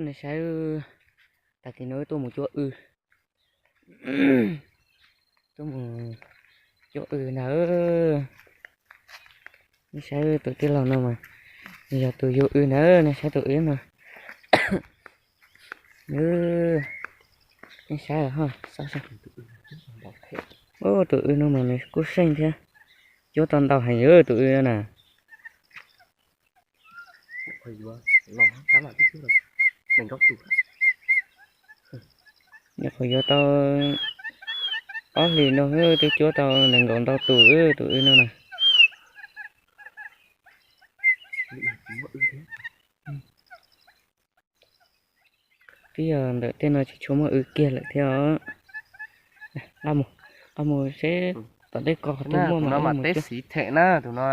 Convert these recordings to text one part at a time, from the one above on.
Nej saib, tag kis no wb tuaj mus cuab w, tuaj mus cuab w ntag. Nej saib tus tij laug no mas nws yog tus yug w ntag. Nej saib tus w no, nej saib, tus w no mas nws kuj seej thiab, cuab tau ntau heev tus w no na. Nyuam qhuav yuav tau ob hlis no twb cuab tau nees nkaum ntau tus tus w no na. Twb yog ntawm tej no tsis tshua muaj w kiag lawm thiab os. Nqa mus, nqa mus seb tom tej ko twb muaj mas. Tus no mas teb siv them na, tus no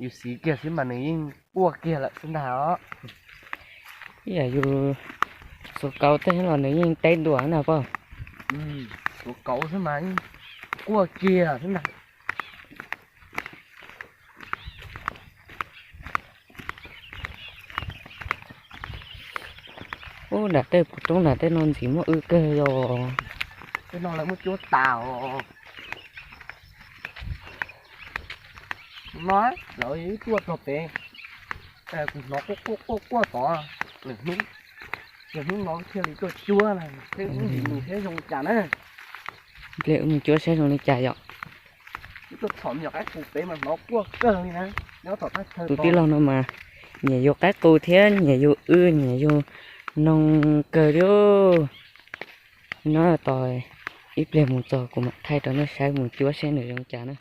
yus siv kiag xwb mas nws yeej quaj kiag lawm xwb ntag os. Ib yam yus xuas kauv tej los nws yeej teb dua na pog. Xuas kauv xwb mas yeej quaj kiag xwb ntag. Ub, nram tej puas roob nram tej no ntxim muaj w kawg yog. Tej no lawv muab cuab tas os. No lawv tuaj txog pem, kuv hnov quaj quaj quaj quaj tod. Lwm hnub, lwm hnub no thiaj li tuaj cuab na, seb wb mus thiab zoo li cas na. Pliag wb mus cuab seb zoo li cas yom. Wb tuaj txhom me nyuam qaib qus pem mas hnov quaj kawg li na. Nyob tom thaj chaw tus tij laug no mas nyiam yug qaib qus thiab nyiam yug w, nyiam yug noog kawg li. No tos ib pliag mus txog kuv mam thaij rau nej saib mus cuab seb nws zoo cas na.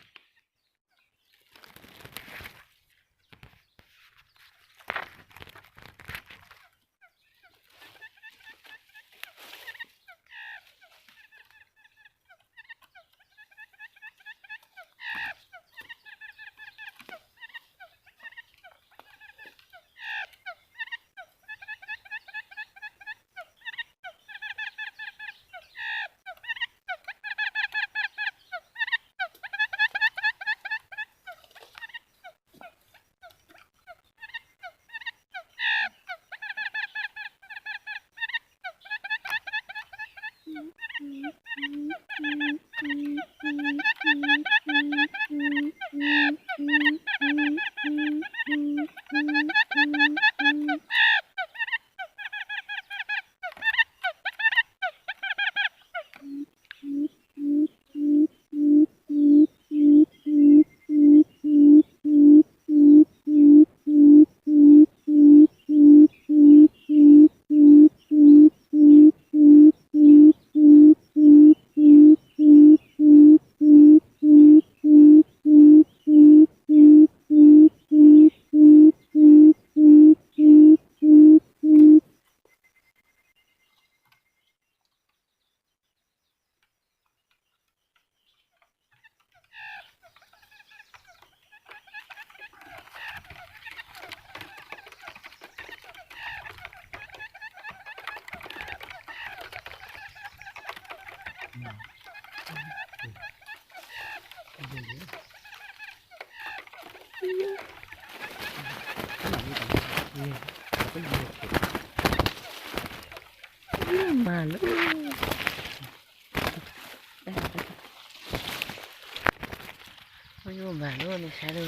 Mas lub, mas lub nej saib lub,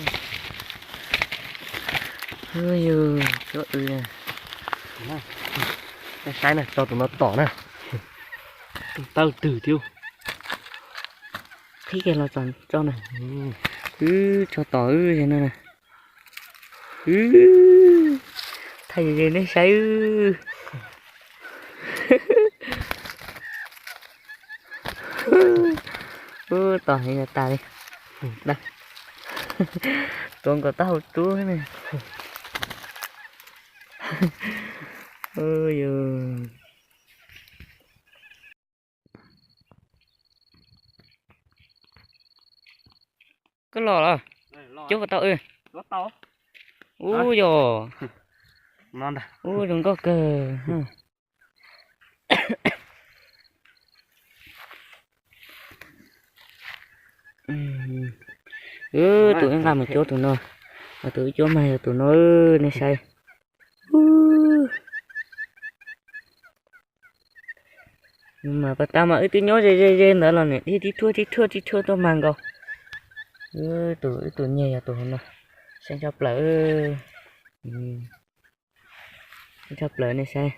yus cuab w, nej saib na, tso tus no tom na, tawj twg thiab, qhib kiag los tso na, wb tso tom wb no na. Thaij ze nej saib. Ub, tom heev tas li. Tuav nkaus taub hau rub ne. Yus, koj los los, cuab puas tau? Ub yog, ub zoo nkauj kawg. Tus wb nqa mus cuab tus no, tus wb cuab mas yog tus no, nej saib. Mas pas tas mas wb twb nyob ze ze ze ntawd los niam thiaj tib rhuaj tib rhuaj tib rhuaj tuaj mag nkaus. Wb tus, wb tus nyiag yog tus hauv no, saib tshaj plaws, tshaj plaws nej saib.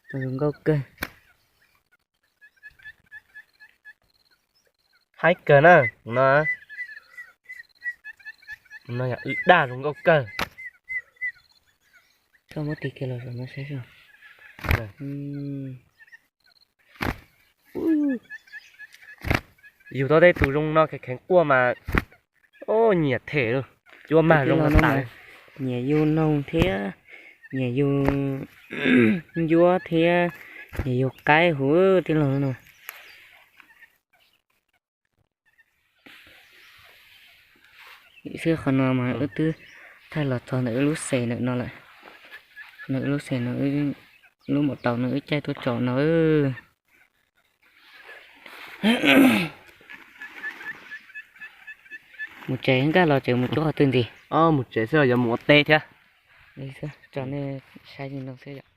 Zoo nkauj kawg. Haib kawg na, no, no yog wb daj zoo nkauj kawg. Koj muab tig kiag los saum no saib. Yug tau tej tus zoo no kheev kheev quaj mas, o, nyiam them lawm, cuab mag zoo no tas. Nyiam yug noog thiab, nyiam yug ncuab thiab, nyiam yug qaib huv tij laug no. Xwb qhov no mas wb twb thaij los txog ntawm wb lub xes ntawm no lawm. Ntawm wb lub xes no, lub maum taus no wb caij tuaj tsom no. Mus tsev nkag los tsev mus cuab qhov twg ntxiv? Mus tsev xwb los yuav mus ua teb thiab. Tso nej saib li no xwb yom.